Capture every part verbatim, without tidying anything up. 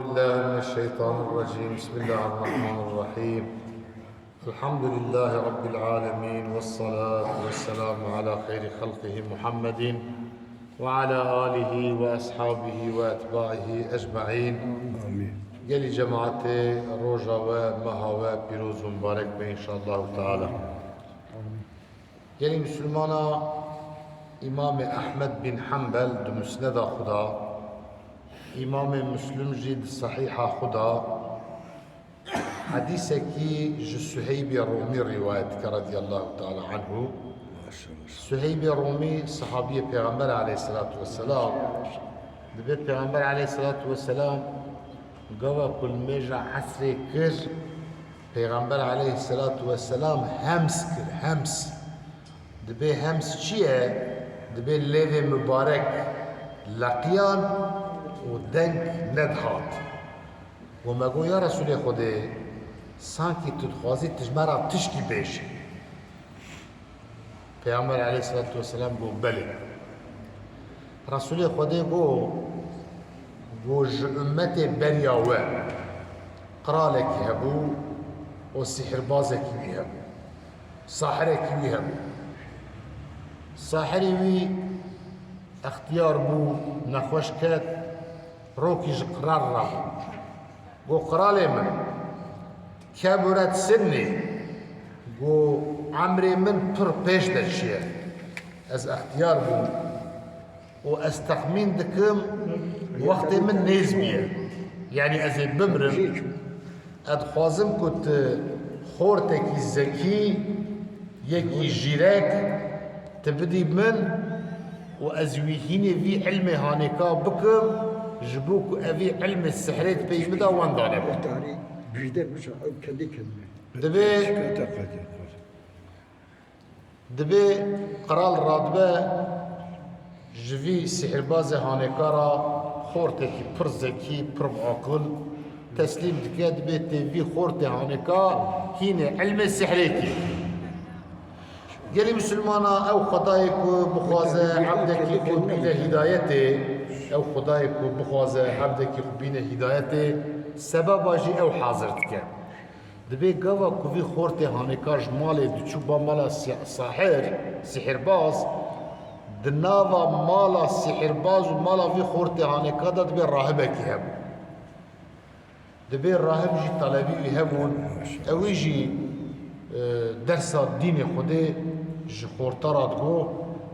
بالله من الشيطان الرجيم. بسم الله الرحمن الرحيم. الحمد لله رب العالمين، والصلاة والسلام على خير خلقه محمد وعلى آله وأصحابه وأتباعه أجمعين. آمين. Gelî cemaetê, roja we, meha we pîroz û mibarek be, înşallahu teala. Gelî Musulmana, Îmamê Ehmed bin Hanbel di Musneda xwe de, Îmamê Muslim jî di Sehîha xwe de hedîsekî ji Suheybê Rumî rîwayet dike, radiyallahu teala anhu. Suheybê Rumî sahabiyê Pêxember aleyhisselatu vesselam. Dibê Pêxember aleyhisselatu vesselam gava ku nimêja esrê kir, Pêxember aleyhisselatu vesselam hems kir, hems. Dibê hems çi ye? Dibê lêvê mibarek leqiyan û deng nedihat. Û me got, ya Resûlê Xwedê, sankî tu dixwazî tu ji me re tişkî bêjî. Pêxember aleyhisselatu vesselam got, belê. Resûlê Xwedê got, got, ji ummetê beriya we qiralekî hebû û sihrbazekî wî hebû. Sahirekî wî hebû. Sahirê wî extiyar bû, nexweş ket, rokî ji qral re bû. Got, qiralê min, kebûret sinnî, got, emrê min pir pêş de çiye. Ez extiyar bûm û ez texmîn dikim, wextê min nêz bûye. Yanî ez ê bimrim. Ez dixwazim ku tu xortekî zekî, yekî jîrek, tu bidî min û ez wî hînê vî ilmê hanêka bikim, ji bo ku evî ilmê sihrê di pêş bida wenda nebe. Tarî, bîjder biçe, ew kedê kedme. Dibê, şikayeta qedê xwe. Dibê qral radibe ji vî sihirbazê hanêka re xortekî pir zekî, pir bi aqil teslîm dike, dibê tê vî xortê hanêka hînê ilmê sihrê kê. Gelî misilmana, ew Xwedayê ku bixwaze ebdekî xwe bîne hîdayetê, ew Xwedayê ku bixwaze ebdekî xwe bîne hîdayetê, sebeba jî ew hazir dike. Dibê gava ku vî xortê hanêka ji malê diçû ba mala si-, sahir, sihirbaz, di nava mala sihirbaz û mala vî xortê hanêka de dibê rahibekî hebû. Dibê rahib jî talebî wî hebûn, ewî jî, e, dersa dînê Xwedê ji xorta re digot.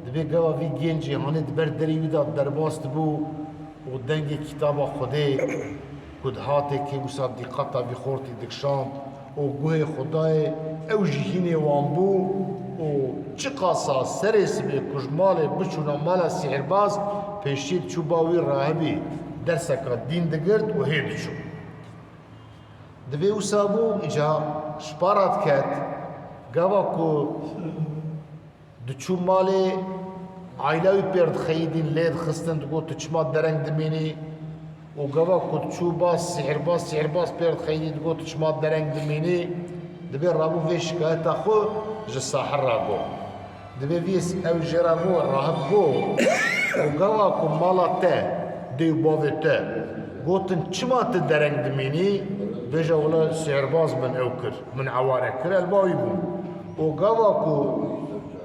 Dibê gava vî gencê hanê di ber derê wî de derbas dibû û dengê kitaba Xwedê ku dihatê kê wisa dîqeta vî xortî dikişand û guhê Xwedayê ew jî hînê wan bû û çiqasa serê sibê ku ji malê biçûna mala sîhirbaz, pêşî diçû ba wî rahibî derseka dîn digirt û hê diçû. Divê wisa bû, îca ji para diket, gava ku diçû malê, aîla wî pêr dixeyidîn, lê dixistin, digot, "Tu çima dereng dimînî?" Û gava ku diçû baz, sîhirbaz, sîhirbaz pêr dixeyidî, digot, "Tu çima dereng dimînî?" Dibê rabû vê şikayeta xwe ji sahir re got. Dibê vî ew jê re got, rahib got, "Û gava ku mala te, dê û bavê te, gotin, 'Çima tu dereng dimînî?' Bêje, 'Wela sîhirbaz min ew kir, min eware kir, ez li ba wî bûm.' Û gava ku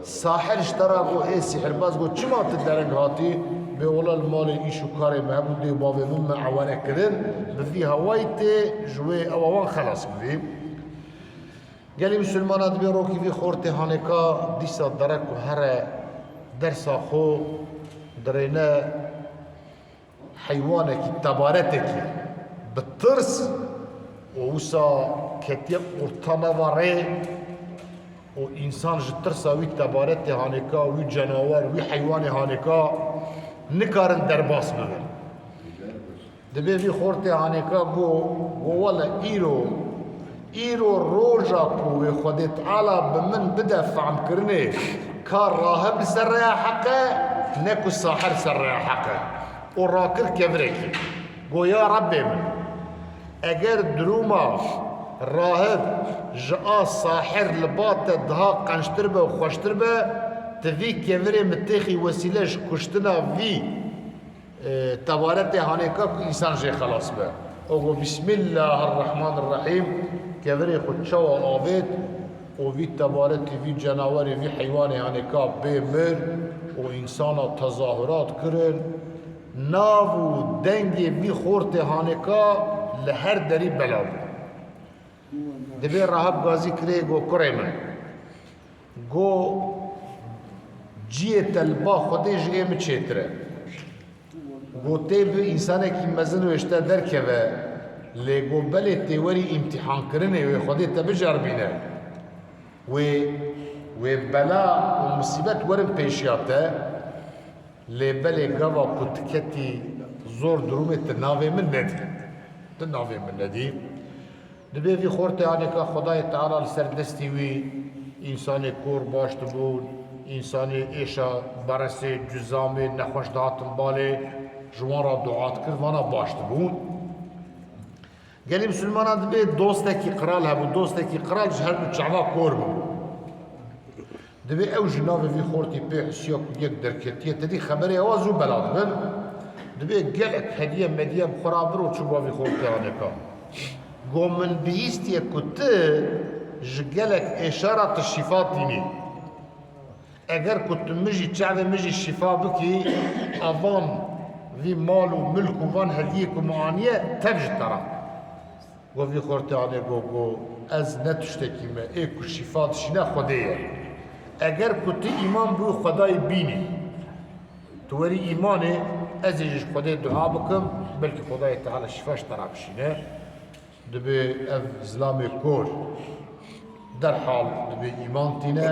sahir ji te re got, ê sîhirbaz got, 'Çima tu dereng hatî?' Bê, 'Wela li malê îş û karê me hebû, dê û bavê min me eware kirin.' Bi vî hawayî tê ji wê ewa wan xelas bibî. Gelî misilmana, dibê rokî vî xortê hanêka dîsa derek û here dersa xwe dirêne heywanekî, tebaretekî bi tirs û wisa ketiye orta nava rê û însan ji tirsa wî tebaretê hanêka, wî cenawer, wî heywanê hanêka nikarin derbas bibin. Dibê vî xortê hanêka got, got, "Wele îro, îro roja ku wê Xwedê Teala bi min bide fehmkirinê ka rahib li ser rêya heq e, ne ku sahir li ser rêya heq e." Û rakir kevirekî. Got, "Ya Rebbê min, eger durûma rahib ji a sahir li ba te daha qençtir be û xweştir be, tu vî kevirê min têxî wesîle ji kuştina vî e, tebaretê hanêka ku însan jê xelas be." Û got, Bismillahirrahmanirrahîm, kevirê xwe çawa avêt û vî tebaretî, vî cenawerê, vî heywanê hanêka bê mir û însana tezahurat kirin, nav û dengê vî xortê hanêka li her derî bela bû. Dibê Rahab gazî kirê, got, Kurê min, got, ciyê te li ba Xwedê ji ê min çêtir e. Got, tê bi însanekî mezin wê ji te derkeve, lê got, belê tê werî îmtîhankirinê, wê Xwedê te biceribîne. Wê, wê bela û misîbet werin pêşiya te, lê belê gava ku tu ketî zor durumê, tu navê min nedî. Tu navê min nedî. Dibê vî xortê hanêka Xwedayê Teala li ser destî wî însanê kor baş dibûn, însanê êşa beresê, cuzamê nexweş dihatin balê, ji wan re dua dikir, vana baş dibûn. Gelî misilmana dibê dostekî qral hebû, dostekî qral ji her du çava kor bû. Dibê ew ji navê vî xortî pê hisiya ku yek derketiye, te dî xeberê ewa zû bela dibin. Dibê gelek hediye mediye bi xwe re bir û çû ba vî xortê hanêka. Got, min bihîstiye ku tu ji gelek êşa re tu şîfa tînî. Eger ku tu min jî çavê min jî şîfa bikî, a van vî mal û milk û van hediyê ku min aniye tev ji te re. Got, vî xortê hanê got, got, ez ne tiştekî me, ê ku şîfa dişîne Xwedê ye. Eger ku tu îman bû Xwedayê bînî, tu werî îmanê, ez ê jî ji Xwedê dua bikim, belkî Xwedayê Teala şîfa ji te re bişîne. Dibê ev zilamê kor derhal dibê îman tîne.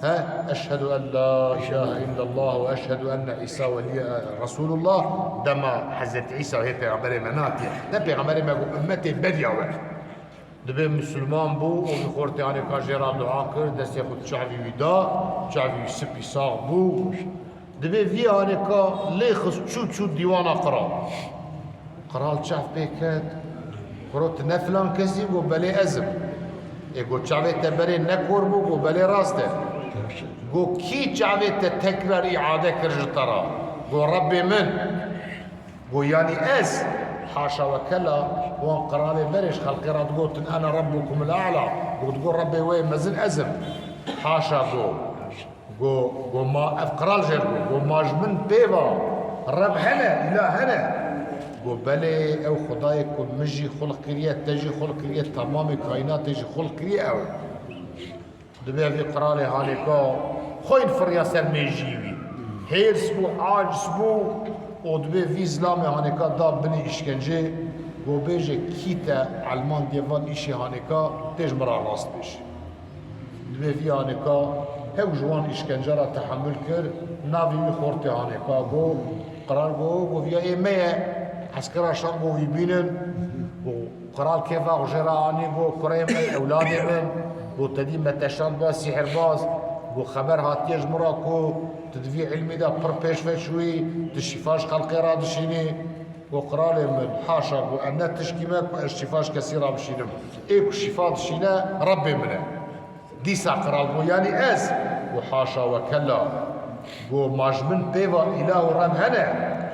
He, eşhedû en la îlahe illallah û eşhedû enne Îsa welî, Resûlullah, dema Hezretî Îsa hê pêxemberê me natiye. Ne pêxemberê me got, ummetê beriya we. Dibê misilman bû û bi xortê hanêka jê re dua kir, destê xwe çavî wî da, çavî wî sipî sax bû. Dibê vî hanêka lê xist çû çû dîwana qral. Qral çav pê ket. Kuro, tu ne filan kesî? Got, belê ez im. Ê, got, çavê te berê ne kor bû? Got, belê rast e. Got, kî çavê te tekrar îade kir ji te re? Got, Rebbê min. Got, yanî ez? Haşa we kela, wan qralê berê ji xelkê re digotin, ene Rabbukumul A'la. Got, got, Rebbê we yê mezin ez im. Haşa, got. Got, got, ma ev qral jê re got, got, ma ji min pê ve Reb hene, îlah hene? Got, belê, ew Xwedayê ku min jî xulq kiriye, te jî xulq kiriye, temamê kaînatê jî xulq kiriye ew e. Dibê vî qralê hanêka xwîn firiya ser mêjiyê wî. Hêrs bû, aciz bû û dibê vî zilamê hanêka da binê îşkencê, got, bêje kî te elmandiyê van îşê hanêka, tê ji min re rast bêje. Dibê vî hanêka hew ji wan îşkence re tehemul kir, navê wî xortê hanêka got, qral got, got, viya ê me ye, eskera Şam got, wî bînin, got, qral kêfa xwe jê re anî, got, kurê min, ewladê min, got, te dî me te şand ba sîhirbaz, got, xeber hatiye ji min re ku tu di vî ilmî de pir pêşveç wî, tu şîfa ji xelkê re dişînî. Got, qralê min, haşa, got, em ne tişkî me ku ez şîfa ji kesî re bişînim. Ê ku şîfa dişîne, Rebbê min e. Dîsa qral got, yanî ez? Got, haşa we kella. Got, ma ji min pê ve îlah û reb hene?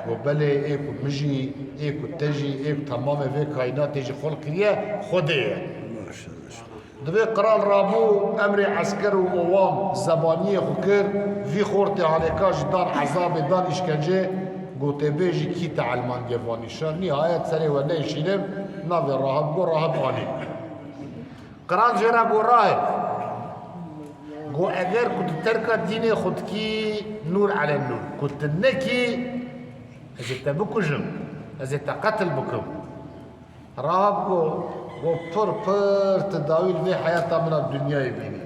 Got, belê, ê ku min jî, ê ku te jî, ê ku temamê vê kaînatê jî xulq kiriye, Xwedê ye. Dibê qral rabû, emrê esker û owan zebaniyê xwe kir, vî xortê hanêka jî dan ezabê, dan îşkencê, gotê, bêjî kî te elmandiye van îşan? Nîhayet serê we neyşînim, navê Rahab got, Rahab anî. Qral jê re got, Rahib, got, eger ku tu terka dînê xwe dikî, nûr elen nûr, ku tu nekî, ez ê te bikujim, ez ê te qetil bikim. Rahab got, got, pir pir tu dawî li vê heyata min a dinyayê bînî.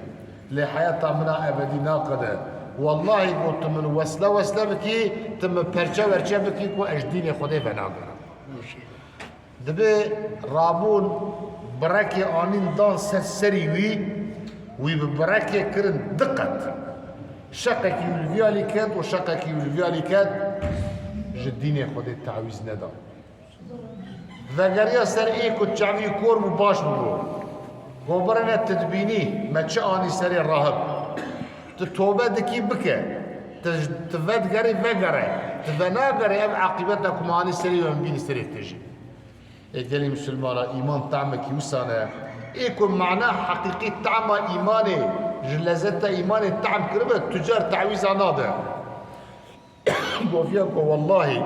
Lê heyata min a ebedî naqede. Wellahî, got, tu min wesle wesle bikî, tu min perçe werçe bikî ku ez ji dînê Xwedê venagerim. Dibê rabûn birekê anîn dan ser serî wî, wî bi birekê kirin di qet. Şeqekî wî li vî alî ket û şeqekî wî li vî alî ket, ji dînê Xwedê tawîz neda. Vegeriya ser ê ku çavî kor bû, baş bû. Got, birine, tu dibînî me çi anî serê Rahib. Tu tobe dikî, bike. Tu, tu vedigerî, vegere. Tu venagerî, ev aqîbeta ku me anî serê we, em bînî serê te jî. Ê gelî misilmana, îman tahmekî wisa ne. Ê ku mana heqîqî tahma îmanê, ji lezeta îmanê tahm kiribe, tu car tewîza nade. Goviya ku wellahî,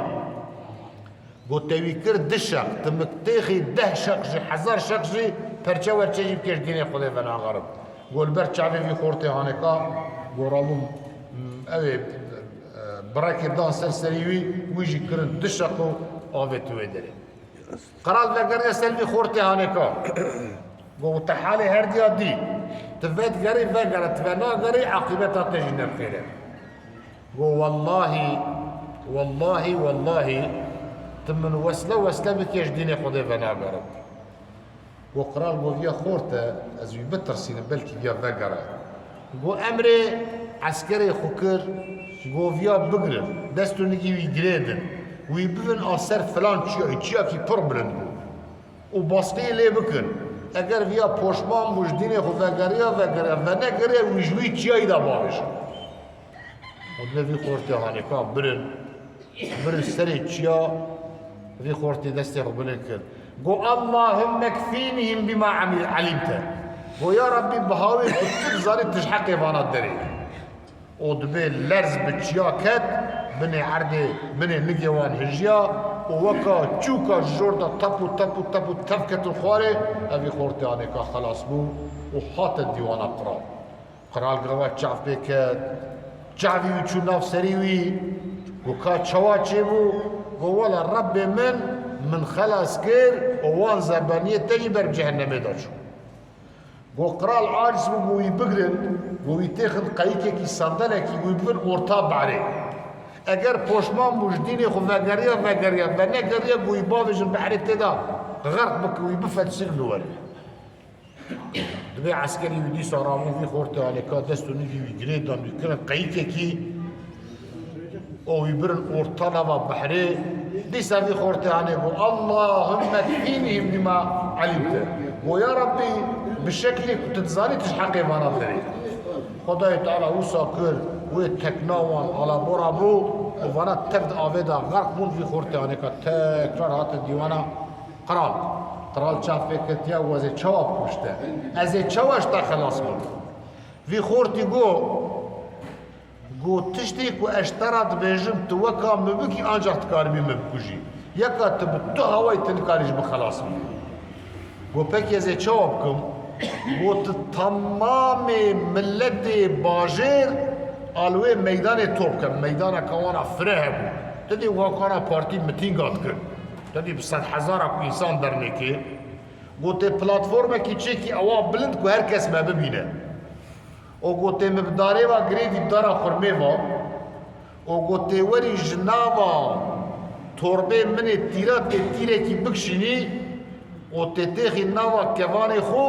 go te wî kir du şeq, tu min têxî deh şeq jî, hezar şeq jî, perçe werçe jî bikê ji dînê Xwedê venagerim. Go li ber çavê vî xortê hanêka, go rabûm, ew ê, e, birekê dan ser serî wî, wî jî kirin du şeq û avêt wê derê. Qral vegeriya ser vî xortê hanêka. Go te halê her diya dî. Tu vedigerî vegere, tu venagerî aqîbeta te jî ne bi xêr e. Go wellahî, wellahî, wellahî, tu min wesle wesle bikê ji dînê Xwedê venagerim. Go qral go viya xorte, ez wî bitirsînim, belkî viya vegere. Go emrê eskerê xwe kir, go viya bigirin, dest û nigî wî girêdin, wî bibin a ser filan çiyayî, çiyakî pir bilind bû û baskiyê lê bikin. Eger viya poşman bû, ji dînê xwe vegeriya, vegeriya, venegeriya, wî ji wî çiyayî de bavêjin. Û dibe vî xortê hanêka birin, birin serê çiya, vî xortê destê xwe bilind kir. Go, "Allahümme kfînihim bima amil-, alimte." Go, "Ya Rabbî, bi hawê ku tu dizanî tu ji heqê vana derê." Û dibê lerz bi çiya ket, binê erdê, binê nigê wan hijiya û weka çûka ji jor de tep û tep û tep û tev ketin xwarê, ev vî xortê hanêka xelas bû û hate dîwana qral. Qral gava çav pê ket, çavî wî çû nav serî wî, go, "Ka çawa çêbû?" Go, "Wela Rebbê min, min xelas kir û wan zebaniyê te jî ber bi cehennemê de çû." Go, qral aciz bû, go, "Wî bigirin, go, wî têxin qeyikekî, sandelekî, wî bibin orta behrê. Eger poşman bû, ji dînê xwe vegeriya, vegeriya, venegeriya, go, wî bavêjin behrê tê de xerq bikin, wî bifetisînin û werin." Dibê eskerî wî dîsa rabûn vî xortê hanêka, dest û nigî wî girê dan, wî kirin qeyikekî û wî birin orta nava behrê. Dîsa vî xortê hanê go, "Allahümme kfînihim bima alimte." Go, "Ya Rabbî, bi şeklê ku tu dizanî tu ji heqê vana derê." Xwedayê Teala wisa kir, wê tekna wan alabora bû û vana tev di avê de xerq bûn, vî xortê hanêka tekrar hatin dîwana. Qral, qral çav pê ketiya, "Ez ê çawa bikujte? Ez ê çawa ji te xelas bim?" Vî xortî go, go, "Tiştê ku ez ji te re dibêjim, tu weka min bikî, ancax dikaribî min bikujî. Yeka tu bi tu hawayî tu nikarî ji min xelas bibî." Go, "Pekî ez ê çawa bikim?" Go, "Tu temamê miletê bajêr a li wê meydanê top ken, meydaneke wana fireh hebû. Tu dî wekana partî mitînga dikin. Tu dî bi sed hezara ku însan dernêkê." Go, "Tê platformekî çêkî ewa bilind ku her kes me bibîne." Û go, "Tê min bi darê ve girêdî, bi dara xurmê ve. Û go, tê werî ji nava torbê min ê tîra, tê tîrekî bikişînî û tê têxî nava kevanê xwe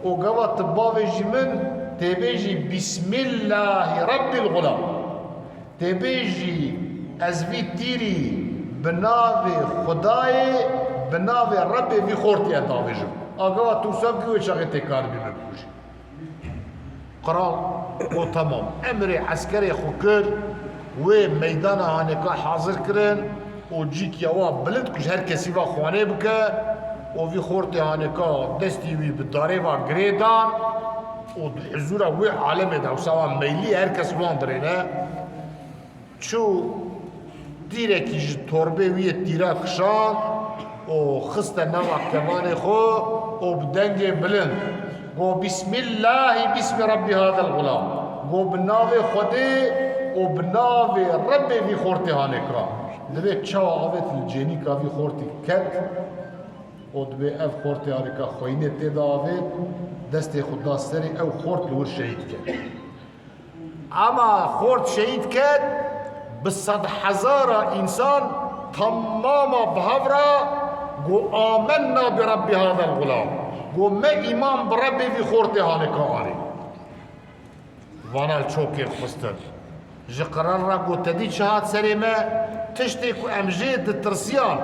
û gava tu bavêjî min, tê bêjî, 'Bismillahî Rebbîl Xulam.' Tê bêjî, 'Ez vî tîrî bi navê Xwedayê, bi navê Rebbê vî xortî ez davêjim.' A gava tu wisa bikî, wê çaxê tê karibî min bikujî." Qral got, "Temam." Emrê eskerê xwe kir, wê meydana hanêka hazir kirin û cîkî ya wa bilind ku ji her kesî ve xwanê bike û vî xortê hanêka destî wî bi darê ve girê dan û di huzûra wê alemê de, wisa wan meylî her kes wan dirêne. Çû tîrekî ji torbê wî yê tîra kişand û xiste nava kevanê xwe û bi dengê bilind got, "Bismillahî, bismi Rebbî hadel xulam." Got, "Bi navê Xwedê û bi navê Rebbê vî xortê hanêka." Dibê çawa avêt li cênîka vî xortî ket û dibê ev xortê hanêka xweyînê tê de avêt, destê xwe da serê, ew xort li wir şehîd ket. Ama xort şehîd ket, bi sed hezara însan temama bi hev re got, "Amenna bi Rebbî hadel xulam." Got, "Me îman bi Rebbê vî xortê hanêka anî." Vana li çokê xistin. Ji qral re got, "Te dî çi hat serê me? Tiştê ku em jê ditirsiyan,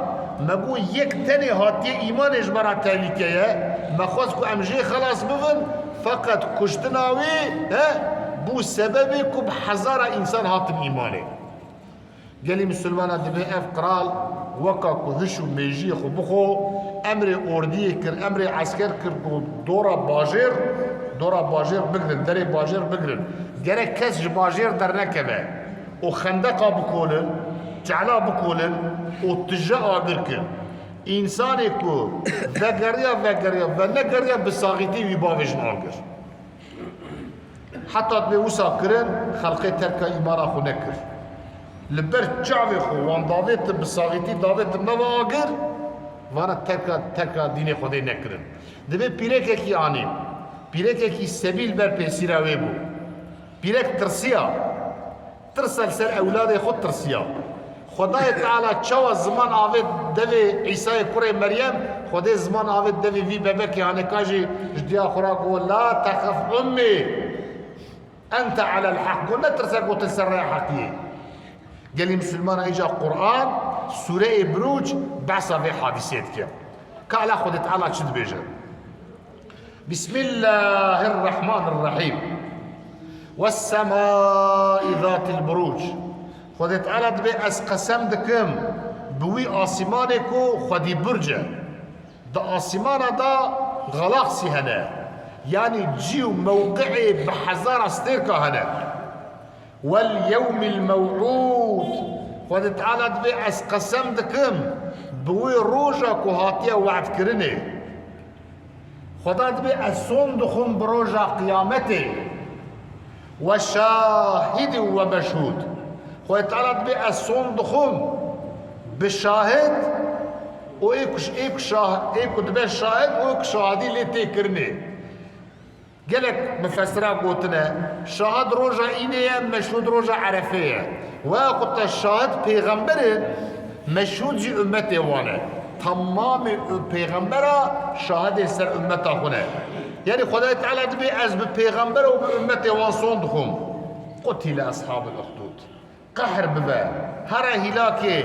me got yek tenê hatiye îmanê ji me re tehlîke ye. Me xwest ku em jê xelas bibin, feqet kuştina wê, he, bû sebebê ku bi hezara însan hatin îmanê." Gelî misilmana dibê ev qral weka ku hiş û mêjiyê xwe bixwe, Emrê ordiyê kir, emrê esker kir ku dora bajêr, dora bajêr bigirin, derê bajêr bigirin. Gerek kes ji bajêr dernekeve û xendeqa bikolin, çehla bikolin û tije agir kin. Însanê ku vegeriya, vegeriya, venegeriya, bi saxîtî wî bavêjin agir. Heta dibê wisa kirin, xelqê terka îmana xwe nekir. Li ber çavê xwe wan davêtin bi saxîtî, davêtin nava agir, vana terka, terka dînê Xwedê nekirin. Dibê pîrekekî anî, pîrekekî sebî li ber pêsîra wê bû. Pîrek tirsiya, tirsa li ser ewladê xwe tirsiya. Xwedayê Teala çawa ziman avêt devê Îsayê kurê Meryem, Xwedê ziman avêt devê vî bebekê hanêka jî ji diya xwe re got, "La texef ummî, ente alel heq." Got, "Netirse, got, tu ser rêya heqî yî." Gelî misilmana, îca Quran, sûreyê Birûc behsa vê hadîsê dike. Ka ala Xwedê Teala çi dibêje? Bismillahirrahmanirrahîm. Wessemâi zâtil burûc. Xwedê Teala dibê, ez qesem dikim bi wî asîmanê ku xwedî burc e. Di asîmana de galaksî hene. Yanî cî û mewqi'ê bi hezara stêrka hene. Wel yewmil mew'ûd. Xwedê Teala dibê, ez qesem dikim bi wê roja ku hatiye we'dkirinê. Xweda dibê, ez son dixwim bi roja qiyametê. We şahidin we meşhûd. Xwedê Teala dibê, ez son dixwim bi şahid û ê ku, ê ku şah-, ê ku dibe şahid û ê ku şahidî lê tê kirinê. Gelek mufessira gotine, şahid roja înê ye, meşhûd roja Erefê ye. Weya ku te şahid pêxember in, meşhûd jî ummetê wan e. Temamê u-, pêxembera şahidê ser ummeta xwe ne. Yanî Xwedayê Teala dibê, ez bi pêxember û bi ummetê wan son dixwim. Qutîle eshabul uxdûd. Qehr bibe, here hîlakê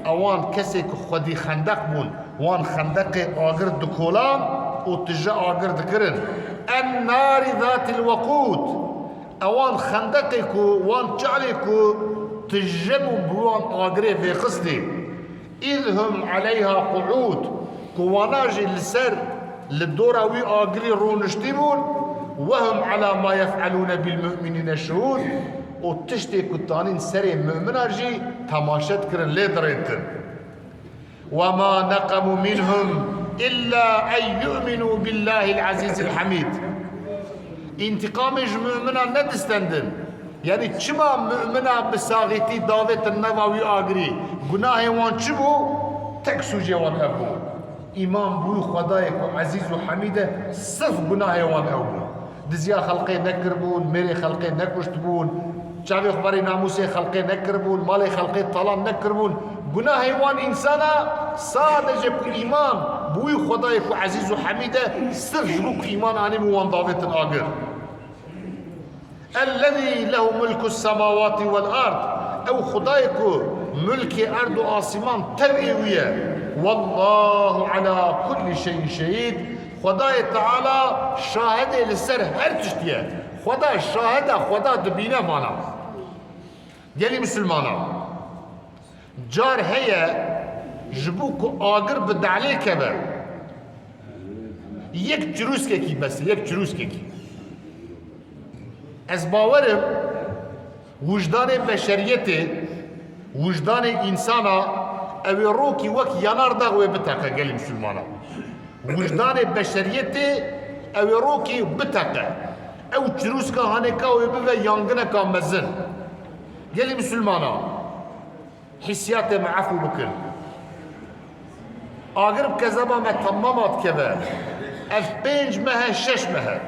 ewan kesê ku xwedî xendeq bûn, wan xendeqê agir dikolan û tije agir dikirin. En-nari zatil wekûd. Ewan xendeqê ku, wan çavê ku tije bûn bi wan agirê vêxistî. Îz hum aleyha qu'ûd, ku wana jî li ser, li dora wî agirî rûniştî bûn, we hum ala ma yef'elûne bil mu'minîne şuhûd, û tiştê ku tanîn serê mu'mina jî temaşe dikirin, lê dirêtin. Ve ma neqemû minhum illa en yu'minû billahil azîzil hamîd. Întiqamê ji mu'minan nedistendin. Yanî çima mu'mina bi saxîtî davêtin nava wî agirî? Gunahê wan çi bû? Tek sûcê wan ev bû. Îman bi wî Xwedayê ku ezîz û hemîd e, sirf gunahê wan ew bû. Diziya xelqê nekiribûn, mêrê xelqê nekuştibûn, çavê xwe berî namûsê xelqê nekiribûn, malê xelqê talan nekiribûn. Gunahê wan însana sadece ku îman bi wî Xwedayê ku ezîz û hemîd e, sirf ji bo ku îman anîbû wan davêtin agir. Ellezî lehu mulkus semawati vel ard. Ew Xwedayê ku mulkê erd û asîman tevî wî ye. Wallahu ala kulli şeyin şehîd. Xwedayê Teala şahidê li ser her tiştî ye. Xweda şahid e, Xweda dibîne vana. Gelî misilmana. Car heye ji bo ku agir bi delê keve. Yek çirûskekî bes e, yek çirûskekî. Ez bawer im, wijdanê beşeriyetê, wijdanê însana, ew ê rokî wek yanardax wê biteqe gelê misilmana. Wijdanê beşeriyetê ew ê rokî biteqe. Ew çirûska hanêka wê bibe yangineka mezin. Gelê misilmana. Hîsiyatê me efû bikin. Agir bi kezeba me temama dikeve. Ev pênc meh e, şeş meh e.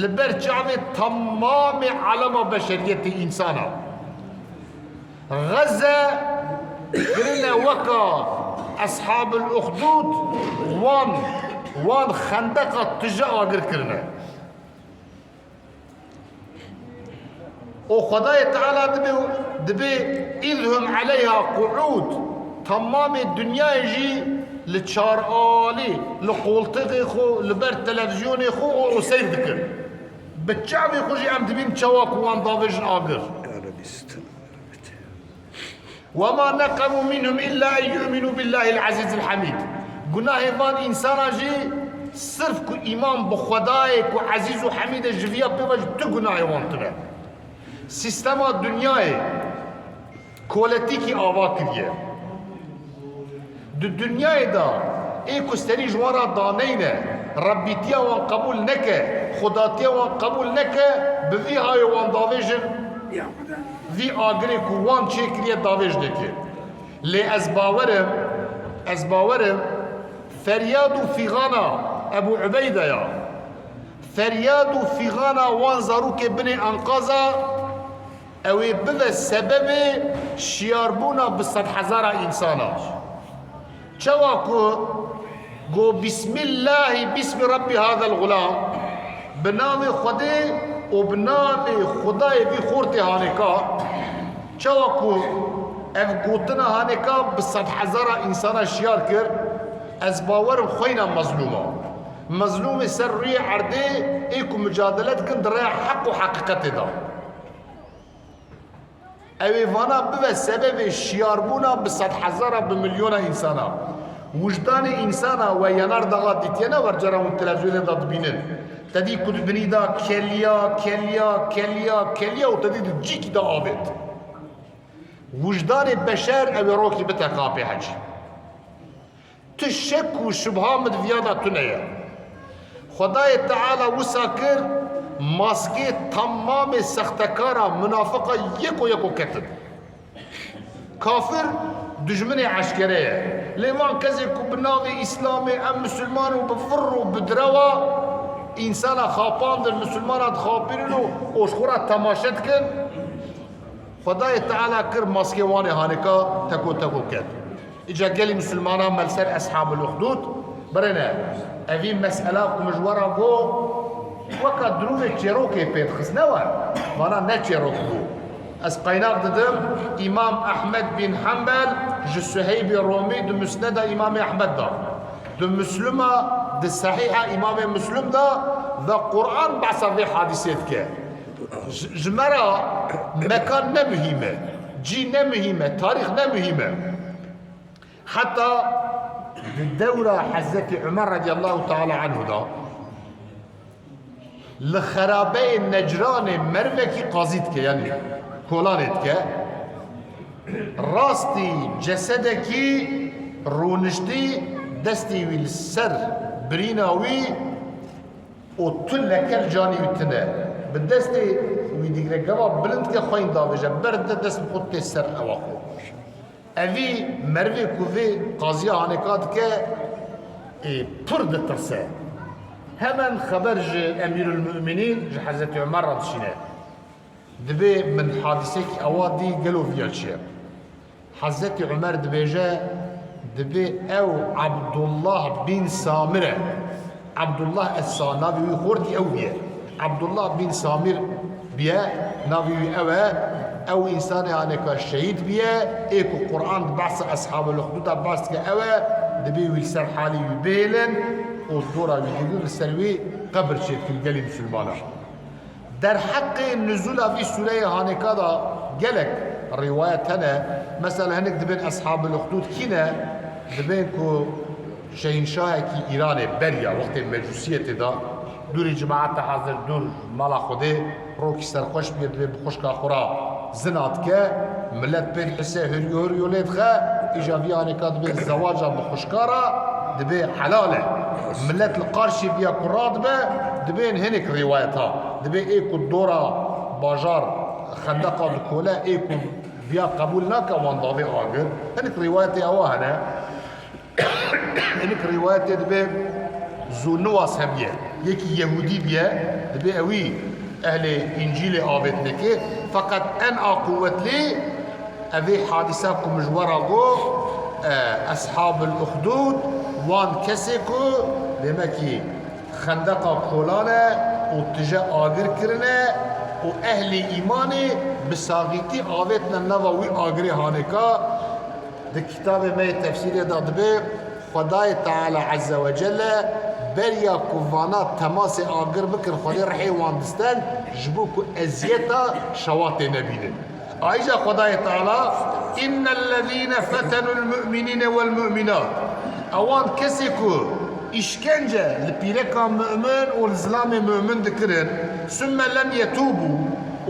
Li ber çavê temamê alema beşeriyetê, însana. Xeze kirine weka Eshabul Uxdûd, wan, wan xendeqa tije agir kirine. Û Xwedayê Teala dibê, dibê, "Îz hum aleyha qu'ûd", temamê dinyayê jî li çaralî, li qoltixê xwe, li ber televîzyonê xwe û, û seyr dikin. Bi çavê xwe jî em dibînin çawa ku wan davêjin agir. Ve ma neqemû minhum illa en yu'minû billahil azîzil hamîd. Gunahê van însana jî sirf ku îman bi Xwedayê ku Ezîz û Hemîd e ji viya pê ve jî tu gunahê wan tune. Sîstema dinyayê koletîkî ava kiriye. Di dinyayê de ê ku serî ji wan re daneyne, Rebbîtiya wan qebûl neke, Xwedatiya wan qebûl neke, bi vî hayê wan davêjin vî agirê ku wan çêkiriye davêj neke. Lê ez bawer im, ez bawer im, feryad û fîxana Ebû Ubeyde ya, feryad û fîxana wan zarokê binê enqaza, ew ê bibe sebebê şiyarbûna bi sedhezara însana. Çawa ku got, "Bismillahî, bismi Rabbî hazel xulam", bi navê Xwedê û bi navê Xwedayê vî xortê hanêka, çawa ku ev gotina hanêka bi sedhezara însana şiyar kir, ez bawer im xweyna mezlûma. Mezlûmê ser rûyê erdê ê ku micadele dikin di rêya heq û heqîqetê de. Ew ê vana bibe sebebê şiyarbûna bi sedhezara, bi milyona însana. Wijdanê însana we Yanardaxa dîtiye ne, wer cara hûn televîzyonê de dibînin. Te dî ku di binî de keliya, keliya, keliya, keliya û te dî di cîkî de avêt. Wijdanê beşer ew ê rokî bite qapê hecî. Tu şek û şubha min di viya de tune ye. Xwedayê Teala wisa kir, maskê temamê sextekara, munafiqa yeko yeko ketin. Kafir dijminê eşkere ye. Lê van kesê ku bi navê Îslamê em misilman û bi vir û bi direwa însana xapandin, misilmana dixapînin û û ji xwe re temaşe dikin, Xwedayê Teala kir maskê wan ê hanêka teko teko ket. Îca gelî misilmanan me li ser Eshabul Uxdûd birêne. Evî mesela ku min ji we re got, weka dirûvê çêrokê pê dixist, ne wer? Vana ne çêrok bû. Ez qeynax didim, Îmam Ehmed bin Hembel ji Suheybê Romî di Musneda Îmamê Ehmed de, di Muslima, di Sehîha Îmamê Muslim de ve Quran behsa vê hadîsê dike. Ji, ji me re mekan ne muhîm e, cî ne muhîm e, tarîx ne muhîm e. Heta di dewra Hezretî Umer radiyallahu teala anhu de li xerabeyê Necranê merivekî qazî dike, yanî kolanê dike. Rastî cesedekî rûniştî, destî wî li ser birîna wî û tu leke li canî wî tune. Bi destê wî digre, gava bilind dike, xweyîn davêje, berde dest bi xwe tê ser ewa xwe. Evî merivê ku vê qaziya hanêka dike, ê, pir ditirse. Hemen xeber ji Emîrul Mu'minîn, ji Hezretî Umer re dişîne. Dibê min hadisekî ewa dî, gelo viya çi ye? Hezretî Umer dibêje, dibê ew Abdullah bin Samir e. Abdullah es-Sa-, navê wî xortî ew bûye. Abdullah bin Samir bûye, navê wî ew e. Ew însanê hanêka şehîd bûye, ê ku Quran di behsa Eshabul Uxdûda behs dike ew e, dibê wî li ser halê wî bihêlin û dora wî digrin, li ser wî qebir çêdikin gelî misilmanan. Derheqê nuzula vî sûreyê hanêka de gelek rîwayet hene. Mesela hinek dibên Eshabul Uxdûd kî ne? Dibên ku şehînşahekî Îranê beriya wextê mecûsiyetê de dûrî cemaeta hazir, dûr mala Xwedê, rokî serxweş bûye, dibê bi xwişka xwe re zina dike, milet pê dihise, huryo huryo lê dixe, îja vî hanêka dibê zewaca bi xwişka re, dibê helal e. Milet li qarşî viya ku radibe, dibên hinek rîwayeta. Dibê ê ku dora bajar xendeqa dikole, ê ku viya qebûl nake, wan davê agir. Hinek rîwayetê ewa hene. Hinek rîwayetê dibê Zûniwas hebiye. Yekî Yehûdî biye, dibê ewî ehlê Încîlê avêtinekê. Feqet en a quwetlî evê hadîsa ku min ji we re got, e, Eshabul Uxdûd, wan kesê ku demekî xendeqa kolan e û tije agir kirine û ehlê îmanê bi saxîtî avêtine nava wî agirê hanêka. Di kitabê me yê tefsîrê de dibê, Xwedayê Teala Ezze ve Celle beriya ku vana temasê agir bikin, Xwedê rihê wan distend, ji bo ku eziyeta şewatê nebînin. Ayrıca Xwedayê Teala, "İnnellezîne fetenul mu'minîne vel mu'minat." Ewan kesê ku îşkence li pîreka mu'min û li zilamê mu'min dikirin, sümme lem yetûbû,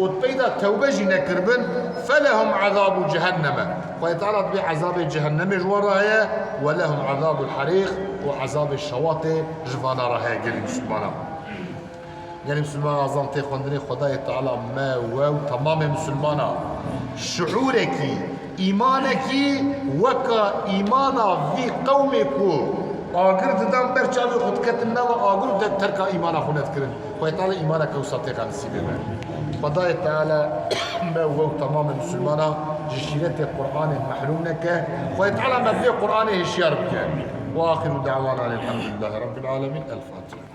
û peyda tewbe jî nekiribin, felehum ezabû cehenneme. Xwedê Teala dibê ezabê cehennemê ji wan re heye, we lehum ezabul herîq, û ezabê şewatê ji vana re heye, gelî Musulmana. Gelî Musulmana, azam tê xwendinê, Xwedayê Teala me we û temamê Musulmana şiûrekî, îmanekî weka îmana vî qewmê ku agir didan ber çavê xwe, diketin nava agir û de terka îmana xwe nedikirin. Xwedê Teala îmaneke wisa têxa nisîbê me. Xwedayê Teala me we û temamê Musulmana ji şîretê Qur'anê mehrûm neke. Xwedê Teala me bi vê Qur'anê hişyar bike. Ve axiru da'wana elhamdulillahî rabbil alemin. El Fatiha.